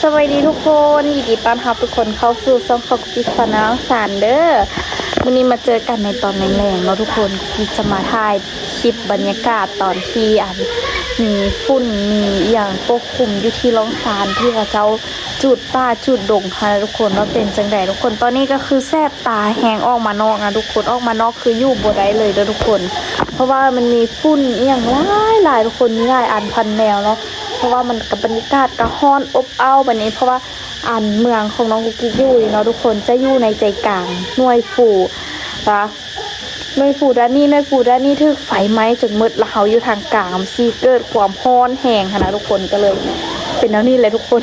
ສະບາຍດີທຸກຄົນ, ຍິນດີຕ້ອນຮັບທຸກຄົນເຂົ້າສູ່ຊ່ອງຂອງກຸກກິກສາວນ້ອຍລອງສານເດີ. ມື້ນີ້ມາເຈີກັນໃນຕອນແລງໆເນາະທຸກຄົນ. ກຸກກິກຈະມາຖ່າຍຄລິບບັນຍາກາດຕອນທີ່ ອັນ ມີຝຸ່ນ ມີອີ່ຫຍັງປົກຄຸມຢູ່ທີ່ລອງສານ ທີ່ເຂົາເຈົ້າຈູດປ່າຈູດດົງຫັ້ນນະທຸກຄົນ ວ່າເປັນຈັ່ງໃດທຸກຄົນ. ຕອນນີ້ກໍຄືແສບຕາແຮງ ອອກມານອກນະທຸກຄົນ, ອອກມານອກຄືຢູ່ບໍ່ໄດ້ເລີຍເດີທຸກຄົນ ເພາະວ່າມັນມີຝຸ່ນອີ່ຫຍັງຫຼາຍໆທຸກຄົນ, ມີຫຼາຍອັນພັນແນວເນາະ. ເພາະວ່າມັນກໍ ບັນຍາກາດກໍຮ້ອນອົບອ້າວບາດນີ້ ເພາະວ່າ ອັນ ເມືອງຂອງນ້ອງກຸກກິກຢູ່ນີ້ເນາະທຸກຄົນ ຈະຢູ່ໃນໃຈກາງໜ່ວຍພູ ວ່າໜ່ວຍພູດ້ານນີ້ ໜ່ວຍພູດ້ານນີ້ຖືກໄຟໄໝ້ຈົນໝົດ ແລ້ວເຮົາຢູ່ທາງກາງ ມັນຊິເກີດຄວາມຮ້ອນແຮງຫັ້ນນະທຸກຄົນ. ກໍເລີຍເປັນແນວນີ້ແຫຼະທຸກຄົນ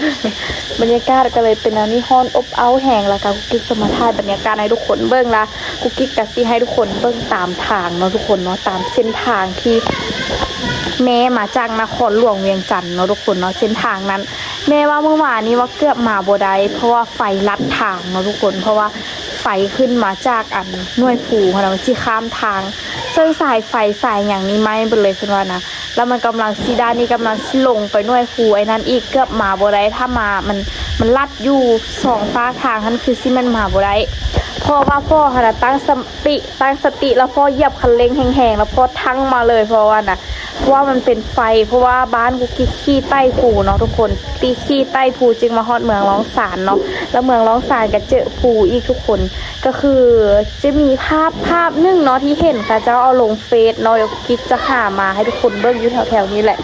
ບັນຍາກາດກໍເລີຍເປັນແນວນີ້ ຮ້ອນອົບອ້າວແຮງ. ແລ້ວກໍກຸກກິກຈະມາຖ່າຍບັນຍາກາດໃຫ້ທຸກຄົນເບິ່ງລະ ກຸກກິກກໍຊິໃຫ້ທຸກຄົນເບິ່ງຕາມທາງເນາະທຸກຄົນເນາະ, ຕາມເສັ້ນທາງທີ່ແມ່ມາຈາກນະຄອນຫຼວງວຽງຈັນເນາະທຸກຄົນເນາະ. ເສັ້ນທາງນັ້ນ ແມ່ວ່າມື້ວານນີ້ວ່າເກືອບມາບໍ່ໄດ້ ເພາະວ່າໄຟລັດທາງເນາະທຸກຄົນ, ເພາະວ່າໄຟຂຶ້ນມາຈາກ ອັນ ໜ່ວຍພູຫັ້ນນະ ມັນຊິຂ້າມທາງ ເຊິ່ງສາຍໄຟສາຍຫຍັງນີ້ໄໝ້ເບິດເລີຍເພິ່ນວ່ານະ. ແລ້ວມັນກຳລັງຊິ ດ້ານນີ້ກຳລັງຊິລົງໄປໜ່ວຍພູໄອ້ນັ້ນອີກ, ເກືອບມາບໍ່ໄດ້. ຖ້າມາ ມັນ ມັນລັດຢູ່ສອງຟາກທາງຫັ້ນ ຄືຊິແມ່ນມາບໍ່ໄດ້ ເພາະວ່າພໍ່ຫັ້ນນະຕັ້ງສະຕິ ຕັ້ງສະຕິ ແລ້ວພໍ່ຢຽບຄັນເລັ່ງແຮງໆ ແລ້ວພໍ່ທັ່ງມາເລີຍ ເພາະວ່ານະ ເພາະວ່າມັນເປັນໄຟ ເພາະວ່າບ້ານກຸກກິກຂີ່ໃຕ້ພູເນາະທຸກຄົນ, ຕີຂີ່ໃຕ້ພູຈຶ່ງມາຮອດເມືອງລອງສານເນາະ. ແລ້ວເມືອງລອງສານກໍເຈີພູອີກທຸກຄົນ. ກໍຄືຈະມີພາບ ພາບໜຶ່ງເນາະ ທີ່ເຫັນເຂົາເຈົ້າເອົາລົງເຟສເນາະ, ດຽວກິກຈະຫາມາໃຫ້ທຸກຄົນເບິ່ງຢູ່ແຖວໆນີ້ແຫຼະ.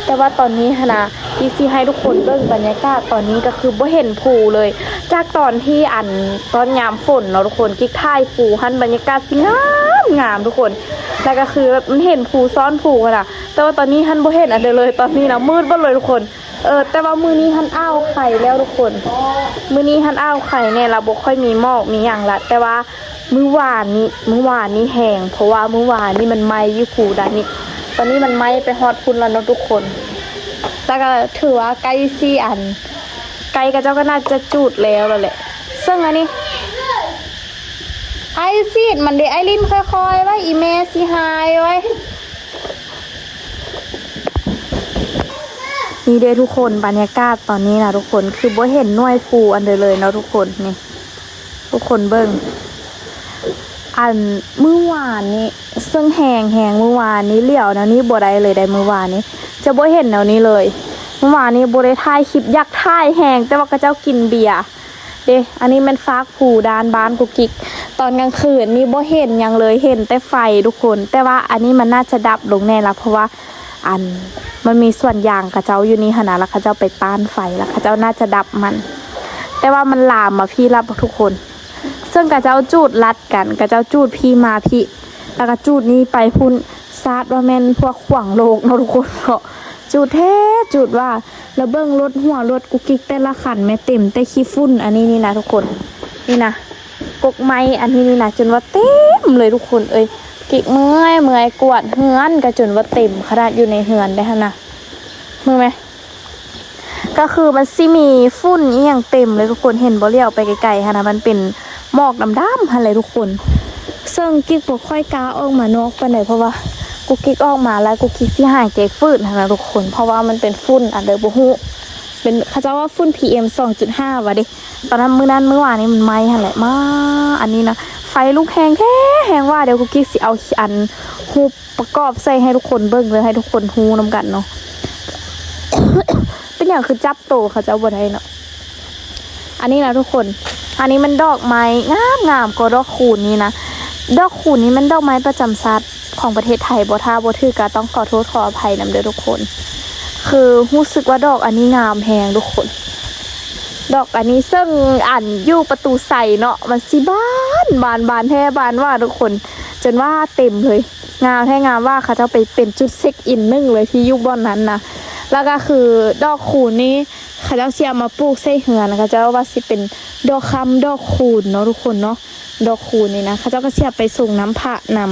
ແຕ່ວ່າຕອນນີ້ຫັ້ນນະ ກິກຊິໃຫ້ທຸກຄົນເບິ່ງບັນຍາກາດຕອນນີ້ ກໍຄືບໍ່ເຫັນພູເລີຍ. ຈາກຕອນທີ່ ອັນ ຕອນຍາມຝົນເນາະທຸກຄົນ, ກິກຖ່າຍພູຫັ້ນ ບັນຍາກາດຊິງາມໆທຸກຄົນ, ແລ້ວກໍຄືແບບມັນເຫັນພູຊ້ອນພູຫັ້ນນະ. ແຕ່ວ່າຕອນນີ້ຫັ້ນບໍ່ເຫັນອັນໃດເລີຍ, ຕອນນີ້ນະມືດເບິດເລີຍທຸກຄົນ. ເອີ ແຕ່ວ່າມື້ນີ້ຫັ້ນອ້າວໄຄແລ້ວທຸກຄົນ, ມື້ນີ້ຫັ້ນອ້າວໄຄແນ່ລະ, ບໍ່ຄ່ອຍມີໝອກມີຫຍັງລະ. ແຕ່ວ່າມື້ວານນີ້ ມື້ວານນີ້ແຮງ ເພາະວ່າມື້ວານນີ້ມັນໄໝ້ຢູ່ພູດ້ານນີ້, ຕອນນີ້ມັນໄໝ້ໄປຮອດພຸ້ນແລ້ວເນາະທຸກຄົນ. ແຕ່ກໍຖືວ່າໃກ້ຊິ ອັນ ໃກ້ ເຂົາເຈົ້າກໍໜ້າຈະຈູດແລ້ວແລ້ວແຫຼະ. ເຊິ່ງອັນນີ້ ອ້າຍຊິດມັນເດ, ອ້າຍຫຼິ້ນຄ່ອຍໆໄວ້ ອີແມ່ຊິຫາຍໄວ້. ນີ້ເດ້ທຸກຄົນ, ບັນຍາກາດຕອນນີ້ນະທຸກຄົນ ຄືບໍ່ເຫັນໜ່ວຍພູອັນໃດເລີຍເນາະທຸກຄົນ. ນີ້ທຸກຄົນເບິ່ງ, ອັນ ມື້ວານນີ້ເຊິ່ງແຮງໆ, ມື້ວານນີ້ຫຼຽວແນວນີ້ບໍ່ໄດ້ເລີຍໄດ໋, ມື້ວານນີ້ຈະບໍ່ເຫັນແນວນີ້ເລີຍ. ມື້ວານນີ້ບໍ່ໄດ້ຖ່າຍຄລິບ, ຢາກຖ່າຍແຮງ ແຕ່ວ່າເຂົາເຈົ້າກິນເບຍ. ເດ້ ອັນນີ້ແມ່ນຟາກພູດ້ານບ້ານກຸກກິກ. ຕອນກາງຄືນນີ້ບໍ່ເຫັນຫຍັງເລີຍ, ເຫັນແຕ່ໄຟທຸກຄົນ. ແຕ່ວ່າອັນນີ້ມັນໜ້າຈະດັບລົງແນ່ລະ, ເພາະວ່າ ອັນ ມັນມີສວນຢາງເຂົາເຈົ້າຢູ່ນີ້ຫັ້ນນະ, ແລ້ວເຂົາເຈົ້າໄປຕ້ານໄຟ ແລ້ວເຂົາເຈົ້າໜ້າຈະດັບມັນ. ແຕ່ວ່າມັນລາມມາພີ້ລະທຸກຄົນ. ເຊິ່ງເຂົາເຈົ້າຈູດລັດກັນ, ເຂົາເຈົ້າຈູດພີ້ມາພີ້ ແລ້ວກໍຈູດນີ້ໄປພຸ້ນ. ຊາດວ່າແມ່ນພວກຂວາງໂລກເນາະທຸກຄົນເນາະ, ຈູດແທ້ຈູດວ່າ. ແລ້ວເບິ່ງລົດ ຫົວລົດກຸກກິກແຕ່ລະຄັນແມ່ ເຕັມແຕ່ຂີ້ຝຸ່ນ. ອັນນີ້ນີ້ນະທຸກຄົນ, ນີ້ນະ ກົກໄມ້ອັນນີ້ນີ້ນະ ຈົນວ່າເຕັມເລີຍທຸກຄົນເອີຍ. ກິກເມື່ອຍ ເມື່ອຍກວາດເຮືອນກໍຈົນວ່າເຕັມຂະໜາດຢູ່ໃນເຮືອນໄດ໋ຫັ້ນນະ, ເບິ່ງແມ. ກໍຄືມັນຊິມີຝຸ່ນອີ່ຫຍັງເຕັມເລີຍທຸກຄົນ, ເຫັນບໍ່ ຫຼຽວໄປໄກໆຫັ້ນນະ ມັນເປັນໝອກດຳໆຫັ້ນແຫຼະທຸກຄົນ. ເຊິ່ງກິກບໍ່ຄ່ອຍກ້າອອກມານອກປານໃດ ເພາະວ່າກຸກກິກອອກມາແລ້ວ ກຸກກິກຊິຫາຍໃຈຝືດຫັ້ນນະທຸກຄົນ, ເພາະວ່າມັນເປັນຝຸ່ນອັນໃດບໍ່ຮູ້, ເປັນ ເຂົາເຈົ້າວ່າຝຸ່ນ ພີເອັມ ສອງຈຸດຫ້າ ວ່າເດ້. ຕອນນັ້ນ ມື້ນັ້ນ ມື້ວານນີ້ມັນໄໝ້ຫັ້ນແຫຼະ. ມາ ອັນນີ້ນະ ໄຟລຸກແຮງແທ້ແຮງວ່າ. ດຽວກຸກກິກຊິເອົາ ອັນ ຮູບ ປະກອບໃສ່ໃຫ້ທຸກຄົນເບິ່ງເລີຍ ໃຫ້ທຸກຄົນຮູ້ນຳກັນເນາະ. ເປັນຫຍັງຄືຈັບໂຕເຂົາເຈົ້າບໍ່ໄດ້ເນາະ. ອັນນີ້ນະທຸກຄົນ, ອັນນີ້ມັນດອກໄມ້ງາມໆ ກໍດອກຄູນນີ້ນະ. ດອກຄູນນີ້ແມ່ນດອກໄມ້ປະຈຳຊາດຂອງປະເທດໄທບໍ່? ຖ້າບໍ່ຖືກກໍຕ້ອງຂໍໂທດຂໍອະໄພນຳເດີທຸກຄົນ. ຄືຮູ້ສຶກວ່າດອກອັນນີ້ງາມແຮງທຸກຄົນ, ດອກອັນນີ້. ເຊິ່ງອັນຢູ່ປະຕູໄຊເນາະ ມັນຊິບານ ບານ ບານແທ້ບານວ່າທຸກຄົນ, ຈົນວ່າເຕັມເລີຍ. ງາມແທ້ງາມວ່າ, ເຂົາເຈົ້າໄປເປັນຈຸດເຊັກອິນໜຶ່ງເລີຍທີ່ຢູ່ບ່ອນນັ້ນນະ. ແລ້ວກໍຄືດອກຄູນນີ້ ເຂົາເຈົ້າຊິເອົາມາປູກໃສ່ເຮືອນ, ເຂົາເຈົ້າວ່າຊິເປັນດອກຄຳດອກຄູນເນາະທຸກຄົນເນາະ. ດອກຄູນນີ້ນະ ເຂົາເຈົ້າກໍຊິເອົາໄປຊົງນ້ຳພະນຳ.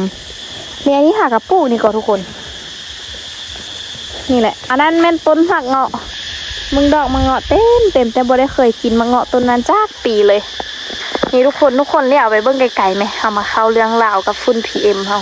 ນີ້ ອັນນີ້ຫາກະປູກນີ້ກໍທຸກຄົນ, ນີ້ແຫຼະ. ອັນນັ້ນແມ່ນຕົ້ນໝາກເງາະ, ເບິ່ງດອກໝາກເງາະເຕັມໆ, ແຕ່ບໍ່ໄດ້ເຄີຍກິນໝາກເງາະຕົ້ນນັ້ນຈັກປີເລີຍ. ນີ້ທຸກຄົນ, ທຸກຄົນຫຼຽວໄປເບິ່ງໄກໆແມ. ເຮົາມາເຂົ້າເລື່ອງລາວກັບຝຸ່ນ ພີເອັມ ເຮົາ.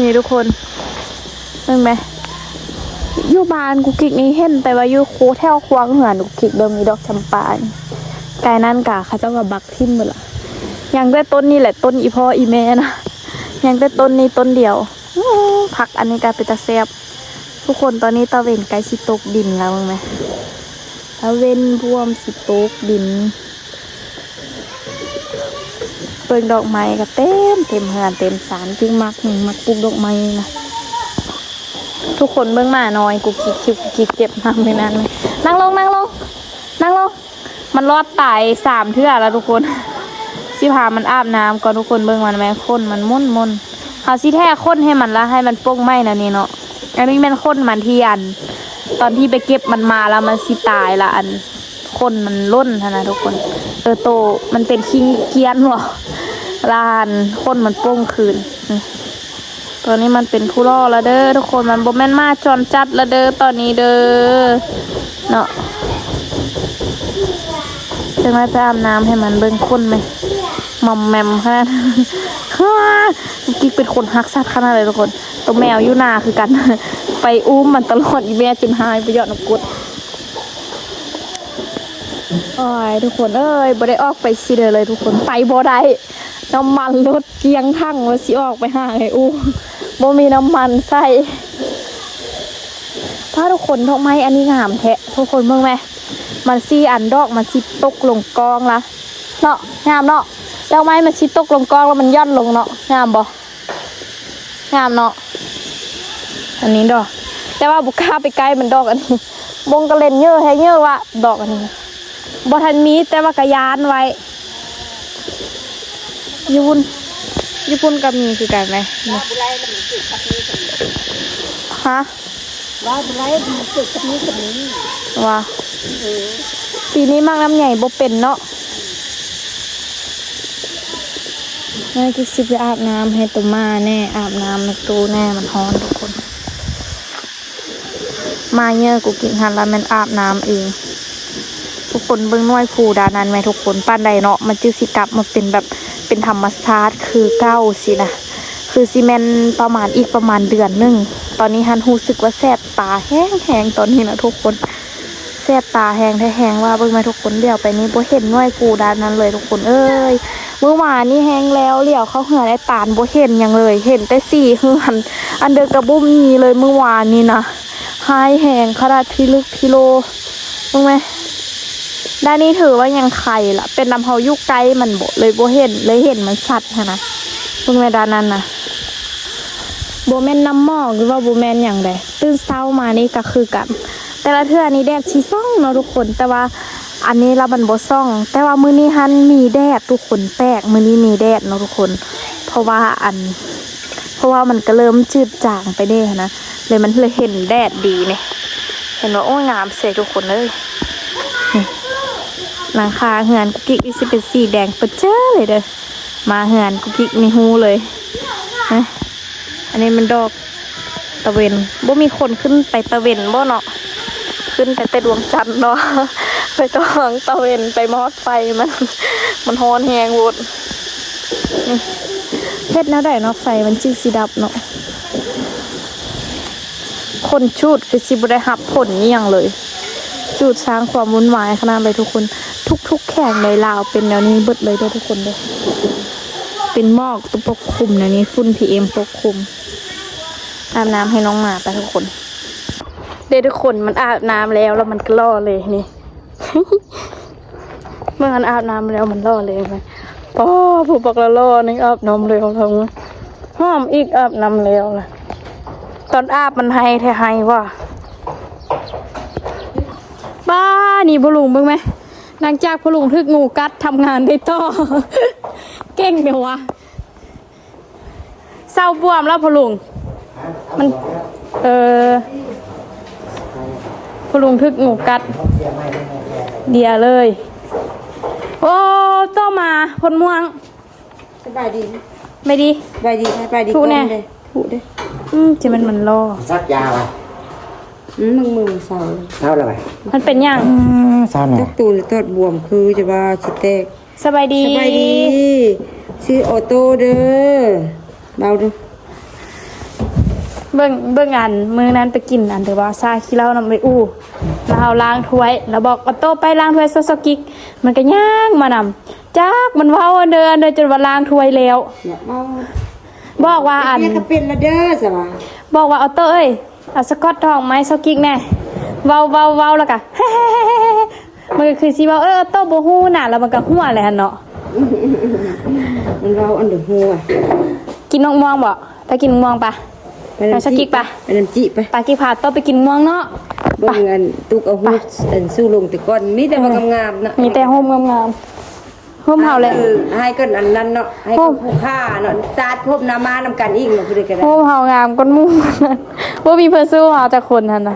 ນີ້ທຸກຄົນ ເຫັນໄໝ? ຢູ່ບ້ານກຸກກິກນີ້ເຫັນແຕ່ວ່າຢູ່ແຖວຂວາງເຮືອນກຸກກິກເດີ ມີດອກຈຳປານີ້. ກາຍນັ້ນກະເຂົາເຈົ້າກໍບັກຖິ້ມໝົດລະ. ຍັງແຕ່ຕົ້ນນີ້ແຫຼະ ຕົ້ນອີ່ພໍ່ອີ່ແມ່ນະ ຍັງແຕ່ຕົ້ນນີ້ຕົ້ນດຽວ. ອື ຜັກອັນນີ້ກໍເປັນຕາແຊບ. ທຸກຄົນ ຕອນນີ້ຕາເວັນໃກ້ຊິຕົກດິນແລ້ວ ເບິ່ງແມ ຕາເວັນພວມຊິຕົກດິນ. ເບິ່ງດອກໄມ້ກໍເຕັມ ເຕັມເຮືອນເຕັມຊານ. ຈິກມັກ ມັກປູກດອກໄມ້ນະ. ທຸກຄົນເບິ່ງໝານ້ອຍກຸກກິກ ເຈັບ ກຸກກິກ ເຈັບນ້ຳໃນນັ້ນ. ນັ່ງລົງ ນັ່ງລົງ ນັ່ງລົງ. ມັນລອດຕາຍສາມເທື່ອແລ້ວທຸກຄົນ. ຊິພາມັນອາບນ້ຳກ່ອນ. ທຸກຄົນເບິ່ງມັນແມ່ ຂົນມັນໝົນໆ. ເຮົາຊິແທຂົນໃຫ້ມັນລະ ໃຫ້ມັນປົ່ງໄມ້ແນວນີ້ເນາະ. ອັນນີ້ແມ່ນຂົນມັນທີ່ອັນ ຕອນທີ່ໄປເກັບມັນມາແລ້ວມັນຊິຕາຍລະ ອັນຂົນມັນຫຼົ່ນຫັ້ນນະທຸກຄົນ. ເອີ ໂຕມັນເປັນຂີ້ຂີ້ກ້ຽນບໍ ລະອັນຂົນມັນປົ່ງຄືນ. ອື ຕອນນີ້ມັນເປັນຜູ້ຫຼໍ່ລະເດີທຸກຄົນ ມັນບໍ່ແມ່ນໝາຈອນຈັດລະເດີຕອນນີ້ເດີເນາະ. ຈັ່ງໄດ້ໄປອາບນ້ຳໃຫ້ມັນ. ເບິ່ງຂົນແມ ໝອມແໝມຂະໜາດ. ກິກເປັນຄົນຮັກສັດຂະໜາດເລີຍທຸກຄົນ. ໂຕແມວຢູ່ໜ້າຄືກັນ ໄປອູ້ມມັນຕະຫຼອດ. ອີແມ່ຈົນຫາຍໄປຢອດນ້ຳກົດ. ໂອ້ຍ ທຸກຄົນເອີຍ ບໍ່ໄດ້ອອກໄປຊິເດີເລີຍທຸກຄົນ ໄປບໍ່ໄດ້. ນ້ຳມັນລົດກ້ຽງຖັງ ວ່າຊິອອກໄປຫາໄອ້ອູ້ ບໍ່ມີນ້ຳມັນໃສ່. ປ້າ ທຸກຄົນ ດອກໄມ້ອັນນີ້ງາມແທ້ ທຸກຄົນເບິ່ງແມ. ມັນຊິອັນ ດອກມັນຊິຕົກລົງກ້ອງລະເນາະ. ງາມເນາະ ດອກໄມ້ມັນຊິຕົກລົງກ້ອງລະມັນຢ່ອນລົງເນາະ. ງາມບໍ່? ງາມເນາະ. ອັນນີ້ດອກ ແຕ່ວ່າບໍ່ກ້າໄປໃກ້ມັນດອກອັນນີ້. ບົງກະເລັນເຍີະແທ້ເຍີະວ່າດອກອັນນີ້ ບໍ່ທັນມີ ແຕ່ວ່າກະຢ້ານໄວ້. ຢູ່ພຸ້ນ ຢູ່ພຸ້ນກໍມີຄືກັນແຫຼະ. ວ່າບໍ່ໄດ້ລະມັນເກີດກັບນີ້ກັບນີ້ ຮະ? ວ່າບໍ່ໄດ້ມັນເກີດກັບນີ້ກັບນີ້ ວ່າ ເອີ ປີນີ້ໝາກລຳໄຍບໍ່ເປັນເນາະ. ແມ່ກິກຊິໄປອາບນ້ຳໃຫ້ໂຕໝາແດ່ ອາບນ້ຳໃຫ້ໂຕແດ່ ມັນຮ້ອນທຸກຄົນ. ມາເຍີະກຸກກິກຫັ້ນລະແມ່ນອາບນ້ຳເອງ. ທຸກຄົນເບິ່ງໜ່ວຍພູດ້ານນັ້ນແມ ທຸກຄົນ ປານໃດເນາະ ມັນຈຶ່ງຊິກັບມາເປັນແບບ ເປັນທຳມະຊາດຄືເກົ່າຊີ້ນະ. ຄືຊິແມ່ນປະມານ ອີກປະມານເດືອນໜຶ່ງ. ຕອນນີ້ຫັ້ນຮູ້ສຶກວ່າແສບຕາແຮງໆ ຕອນນີ້ນະທຸກຄົນ. ແສບຕາແຮງແທ້ແຮງວ່າ ເບິ່ງແມທຸກຄົນ ຫຼຽວໄປນີ້ບໍ່ເຫັນໜ່ວຍພູດ້ານນັ້ນເລີຍທຸກຄົນເອີຍ. ມື້ວານນີ້ແຮງແລ້ວ ຫຼຽວເຂົ້າເຮືອນອ້າຍຕານບໍ່ເຫັນຫຍັງເລີຍ ເຫັນແຕ່ສີເຮືອນ ອັນເດີກະບໍ່ມີເລີຍມື້ວານນີ້ນະ. ຮ້າຍແຮງຂະໜາດພິລຶກພິໂລ. ເບິ່ງແມ ດ້ານນີ້ຖືວ່າຍັງໄຄລະ ເປັນນຳເຮົາຢູ່ໃກ້ມັນບໍ ເລີຍບໍ່ເຫັນ ເລີຍເຫັນມັນຊັດຫັ້ນນະ. ເບິ່ງແມດ້ານນັ້ນນະ ບໍ່ແມ່ນນ້ຳໝອກ ຫຼືວ່າບໍ່ແມ່ນຫຍັງໃດ. ຕື່ນເຊົ້າມານີ້ກະຄືກັນ ແຕ່ລະເທື່ອນີ້ແດດຊິສ່ອງເນາະທຸກຄົນ ແຕ່ວ່າອັນນີ້ລະມັນບໍ່ສ່ອງ. ແຕ່ວ່າມື້ນີ້ຫັ້ນມີແດດທຸກຄົນ ແປກ ມື້ນີ້ມີແດດເນາະທຸກຄົນ ເພາະວ່າອັນ ເພາະວ່າມັນກະເລີ່ມຈືດຈາງໄປເດ້ຫັ້ນນະ ເລີຍມັນເລີຍເຫັນແດດດີນີ້. ເຫັນບໍ່? ໂອ້ຍ ງາມເສຍທຸກຄົນເອີຍ. ນີ້ ຫຼັງຄາເຮືອນກຸກກິກນີ້ຊິເປັນສີແດງປະເຈີເລີຍເດີ. ມາເຮືອນກຸກກິກນີ້ຮູ້ເລີຍ. ຮະ ອັນນີ້ມັນດອກຕາເວັນ ບໍ່ມີຄົນຂຶ້ນໄປຕາເວັນບໍ່ເນາະ? ຂຶ້ນໄປແຕ່ດວງຈັນເນາະ ໄປຕ້ອງຕາເວັນ ໄປມອດໄຟມັນ ມັນຮ້ອນແຮງໂພດ. ນີ້ ເຮັດແນວໃດເນາະ ໄຟມັນຈຶ່ງຊິດັບເນາະ? ຄົນຈູດຄືຊິບໍ່ໄດ້ຮັບຜົນອີ່ຫຍັງເລີຍ. ຈູດສ້າງຄວາມວຸ້ນວາຍຂະໜາດໃດທຸກຄົນ. ທຸກໆແຂວງໃນລາວເປັນແນວນີ້ເບິດເລີຍເດີທຸກຄົນເດີ. ເປັນໝອກຕົວປົກຄຸມແນວນີ້ ຝຸ່ນ ພີເອັມ ປົກຄຸມ. ອາບນ້ຳໃຫ້ນ້ອງໝາໄປທຸກຄົນ. ເດ້ທຸກຄົນ ມັນອາບນ້ຳແລ້ວ ແລ້ວມັນກໍຫຼໍ່ເລີຍນີ້. ເບິ່ງ ອັນອາບນ້ຳແລ້ວມັນຫຼໍ່ເລີຍ. ປ້າ ຜູ້ບັກຫຼໍ່ໆນີ້ອາບນ້ຳແລ້ວ ຫອມອີກ ອາບນ້ຳແລ້ວລະ. ຕອນອາບມັນໄຫ້ແທ້ໄຫ້ວ່າ. ປ້າ ນີ້ພໍ່ລຸງເບິ່ງແມ. ຫຼັງຈາກພໍ່ລຸງຖືກງູກັດ ທຳງານໄດ້ຕໍ່. ເກັ່ງແທ້ວະ. ເຊົາບວມແລ້ວພໍ່ລຸງ. ມັນ ເອີ ພໍ່ລຸງຖືກງູກັດ ເດຍເລີຍ. ໂອ້ ຕໍ່ມາ ພົນມ່ວງ. ສະບາຍດີ ສະບາຍດີ ສະບາຍດີ ສະບາຍດີ ທຸແນ່ ທຸເດ້. ອືມ ຈະແມ່ນມັນລໍ ສັກຢາວະ. ອືມ ມຶງມືເຊົາ ເຊົາແລ້ວໄປ. ມັນເປັນຫຍັງ? ອືມ ເຊົາແນ່ ຈັກຕູນຕອດບວມ ຄືຈະວ່າຊິແຕກ. ສະບາຍດີ ສະບາຍດີ ຊື່ອໍໂຕ້ເດີ ເບົາດູ. ເບິ່ງ ເບິ່ງອັນ ມື້ນັ້ນໄປກິນອັນ ຫຼືວ່າຊາຂີ້ເຫຼົ້ານຳໄອ້ອູ່ ແລ້ວເຮົາລ້າງຖ້ວຍ ແລ້ວບອກ ອອໂຕ້ ໄປລ້າງຖ້ວຍຊ່ວຍຊອກກິກ ມັນກໍຍ່າງມານຳ ຈັກມັນເວົ້າອັນເດີ ອັນເດີ ຈົນວ່າລ້າງຖ້ວຍແລ້ວ ເວົ້າ ບອກວ່າອັນ ເປັນລະເດີ ສະວ່າ ບອກວ່າ ອອໂຕ້ເອີຍ ເອົາສະກອດທອງມາໃຫ້ຊອກກິກແດ່ ເວົ້າ ເວົ້າ ເວົ້າ ແລ້ວກະ ມັນກໍຄືຊິເວົ້າ ເອີ ອອໂຕ້ບໍ່ຮູ້ນະ ແລ້ວມັນກໍຫົວແຫຼະຫັ້ນເນາະ ມັນເວົ້າອັນເດີຫົວ ກິນໝາກມ່ວງບໍ? ໄປກິນໝາກມ່ວງປະ ໄປນຳ ໄປຊອກກິກປະ ໄປນຳຈິໄປ ປາກິກພາໂຕໄປກິນມ່ວງເນາະ ເບິ່ງອັນຕຸກເອົາຮູບ ໄປ ອັນຊູລົງແຕ່ກ່ອນ ມີແຕ່ ເອີ ງາມໆເນາະ ມີແຕ່ຮູບງາມໆ ຮູບເຮົາແຫຼະ ໃຫ້ເພິ່ນ ໃຫ້ເພິ່ນອັນນັ້ນເນາະ ໃຫ້ເພິ່ນຜູ້ຄ້າເນາະ ຕັດຮູບນຳມານຳກັນອີກເນາະ ຜູ້ໃດກໍໄດ້ ຮູບເຮົາງາມກວ່າໝູ່ ບໍ່ມີເພິ່ນສູ້ເຮົາຈັກຄົນຫັ້ນນະ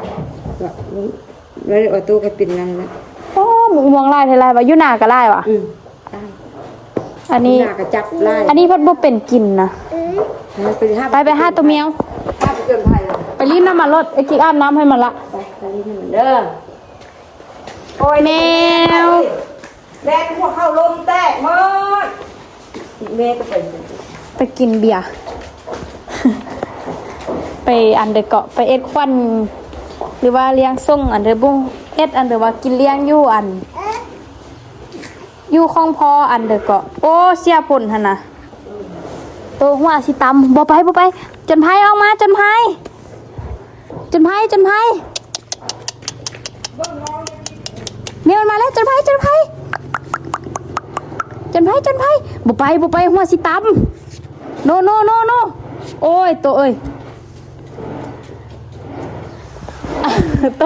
ແລ້ວອອໂຕ້ກໍເປັນນັ້ນແຫຼະ ໂອ້ ໝາກມ່ວງຫຼາຍແທ້ຫຼາຍວ່າ ຢູ່ນາກໍຫຼາຍວ່າ ອືມ ອັນນີ້ ໜ້າກະຈັບຫຼາຍ ອັນນີ້ເພິ່ນບໍ່ເປັນກິນນະ ໄປ ໄປຫາໂຕແມວ ພາໄປເກີນໄພ ໄປຫຼິ້ນນຳມັນໂລດ ໄອ້ຈິກອາບນ້ຳໃຫ້ມັນລະ ໄປ ໄປຫຼິ້ນນຳມັນເດີ ໂອ້ຍ ແມວ ແມ່ນພວກເຮົາລົມແຕກໝົດ ແມ່ກໍໄປ ໄປກິນເບຍ ໄປອັນໃດເກາະ ໄປເອັດຂວັນ ຫຼືວ່າລ້ຽງສົ່ງອັນໃດບຸ ເອັດອັນໃດວ່າກິນລ້ຽງຢູ່ອັນ ຢູ່ຂອງພໍ່ອັນເດີເກາະ ໂອ້ ເສຍຜົນຫັ້ນນະ ໂຕຫົວຊິຕຳ ບໍ່ໄປ ບໍ່ໄປ ຈົນໄພອອກມາ ຈົນໄພ ຈົນໄພ ຈົນໄພ ແມ່ມັນມາແລ້ວ ຈົນໄພ ຈົນໄພ ຈົນໄພ ຈົນໄພ ບໍ່ໄປ ບໍ່ໄປ ຫົວຊິຕຳ ໂນ ໂນ ໂນ ໂນ ໂອ້ຍ ໂຕເອີຍ ໂຕ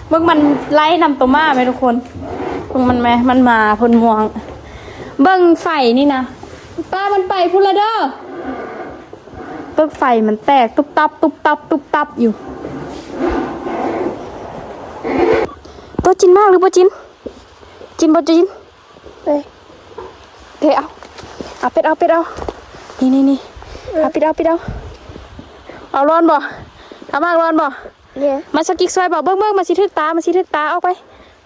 ເບິ່ງມັນໄລ່ນຳໂຕໝາແມ່ທຸກຄົນ ເບິ່ງມັນແມ ມັນມາພົ້ນມ່ວງ ເບິ່ງໄຟນີ້ນະ ປ້າມັນໄປພຸ້ນລະເດີ ເບິ່ງໄຟມັນແຕກຕຸບຕັບ ຕຸບຕັບ ຕຸບຕັບຢູ່ ໂຕຈິນໝາກຫຼືບໍ່ຈິນ? ຈິນບໍ່ຈິນ? ເອີ ເທເອົາ ເອົາ ປິດເອົາ ປິດເອົາ ນີ້ໆໆ ເອົາ ປິດເອົາ ປິດເອົາ ເອົາ ຮ້ອນບໍ່? ເອົາ ໝາກຮ້ອນບໍ່? ມາ ຊອກກິກຊ່ວຍບໍ່? ເບິ່ງໆ ມັນຊິຖືກຕາ ມັນຊິຖືກຕາ ອອກໄປ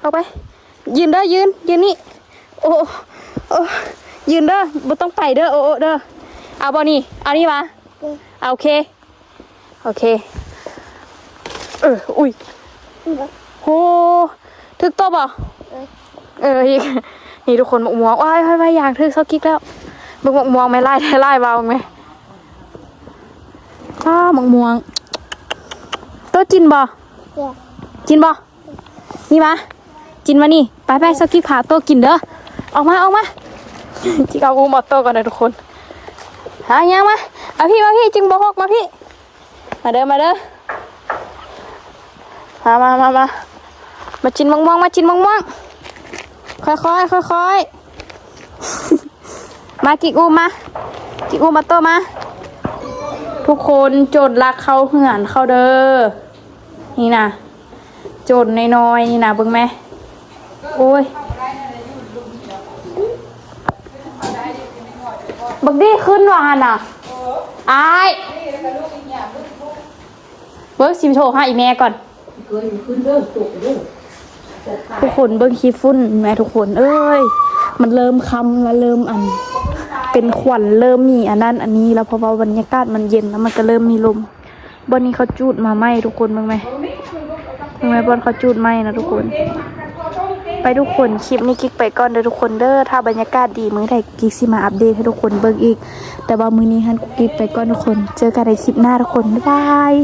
ອອກໄປ ຢືນເດີ ຢືນ ຢືນນີ້ ໂອ້ ໂອ້ ຢືນເດີ ບໍ່ຕ້ອງໄປເດີ ໂອ້ ໂອ້ ເດີ ເອົາບໍ່ນີ້? ເອົານີ້ຫວາ? ເອີ ເອົາ ໂອເຄ ໂອເຄ ເອີ ອຸ້ຍ ໂຫ ຖືກໂຕບໍ່? ເອີ ເອີ ນີ້ທຸກຄົນ ໝາກມ່ວງ ໂອ້ຍ ໂອ້ຍ ໂອ້ຍ ຢາງຖືກຊອກກິກແລ້ວ ເບິ່ງໝາກມ່ວງແມ່ ຫຼາຍແທ້ຫຼາຍວ່າ ເບິ່ງແມ່ ອ້າ ໝາກມ່ວງ ໂຕກິນບໍ່? ກິນບໍ່? ນີ້ມາ ກິນມານີ້ ໄປໆ ຊອກກິກພາໂຕກິນເດີ ອອກມາ ອອກມາ ຈິກເອົາອຸ້ມອອໂຕ້ກ່ອນເດີທຸກຄົນ ຫາຍ່າງມາ ເອົາພີ້ ມາພີ້ ຈຶ່ງບໍ່ຫົກ ມາພີ້ ມາເດີ ມາເດີ ມາ ມາ ມາ ມາ ມາກິນໝາກມ່ວງ ມາກິນໝາກມ່ວງ ຄ່ອຍໆ ຄ່ອຍໆ ມາ ກິກອຸ້ມມາ ກິກອຸ້ມອອໂຕ້ມາ ທຸກຄົນ ໂຈນລັກເຂົ້າເຮືອນເຂົາເດີ. ນີ້ນະ ໂຈນນ້ອຍໆ ນີ້ນະ ເບິ່ງແມ ໂອ້ຍ ບັກດີຂຶ້ນວ່າຫັ້ນນະ ອ້າຍ ເບິ່ງ ຊິໂທຫາອີ່ແມ່ກ່ອນ ທຸກຄົນເບິ່ງຂີ້ຝຸ່ນແມ ທຸກຄົນເອີຍ ມັນເລີ່ມຄ່ຳລະ ເລີ່ມອັນ ເປັນຂວັນ ເລີ່ມມີອັນນັ້ນອັນນີ້ລະ ເພາະວ່າບັນຍາກາດມັນເຢັນລະ ມັນກະເລີ່ມມີລົມ. ບ່ອນນີ້ເຂົາຈູດມາໃໝ່ທຸກຄົນ ເບິ່ງແມ ເບິ່ງແມ ບ່ອນເຂົາຈູດໃໝ່ນະທຸກຄົນ ໄປທຸກຄົນ ຄລິບນີ້ກິກໄປກ່ອນເດີທຸກຄົນເດີ ຖ້າບັນຍາກາດດີມື້ໃດກິກຊິມາອັບເດດໃຫ້ທຸກຄົນເບິ່ງອີກ ແຕ່ວ່າມື້ນີ້ຫັ້ນກິກໄປກ່ອນທຸກຄົນ ເຈີກັນໃນຄລິບໜ້າທຸກຄົນ ບາຍບາຍ.